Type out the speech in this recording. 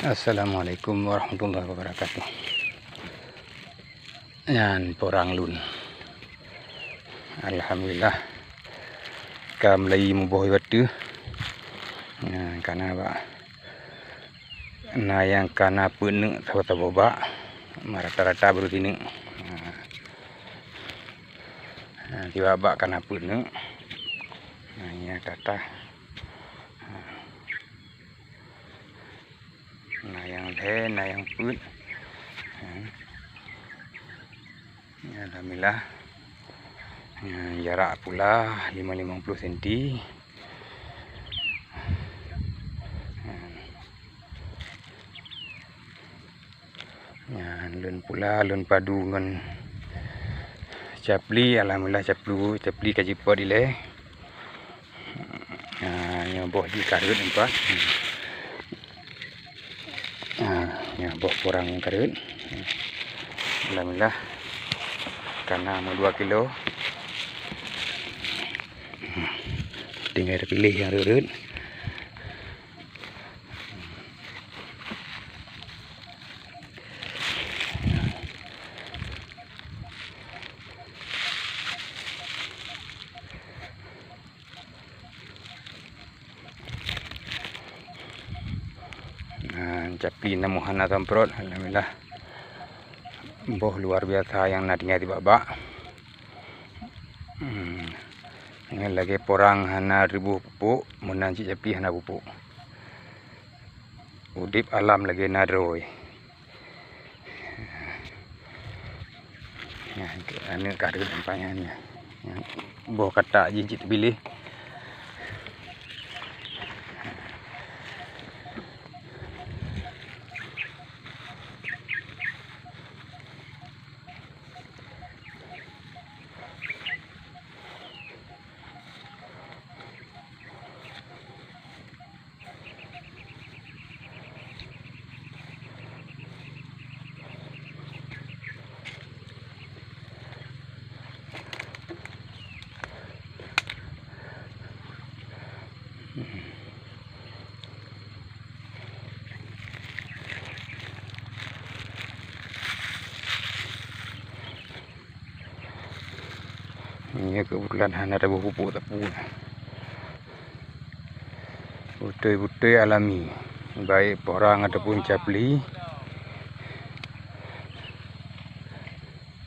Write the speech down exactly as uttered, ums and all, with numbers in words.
Assalamualaikum warahmatullahi wabarakatuh. Nyan porang lôn. Alhamdulillah, ka mulai muboh ié bateuh. Nyan kana bak, na nyang kana peuet neuk saboh-saboh bak, ma rata-rata baru sineuk. Nah, sibak bak kana peuet neuk. Nah, nyang tatah. Na nyang lhèe, na nyang peuet. Alhamdulillah. Jarak pula lima, limong ploh senti. Nyan lôn pula, lôn padu ngon capli. Alhamdulillah, capli, capli ka jipot ilèe. Ha, nyoe boh jih ka rhot empat. Ha, nyoe boh porang ka rhot. Alhamdulillah, kana meudua kilo. Tinggai tapiléh nyang rhot-rhot. Nah, capli na meuhana samprot, alhamdulillah. Boh luar biasa nyang na tinggai sibak-bak. Hmm. Nyan lagèe porang hana riboh pupuk, meunan cit capli hana pupuk. Udép alam lagèe na droe. Nyan, aneuk ka rhot nampak nyan. Nyan, boh katak jih cit biléh. Nyoe keubeutulan hana taboh pupuk sapeue. Beutôi-beutôi alami, baik porang ataupun capli,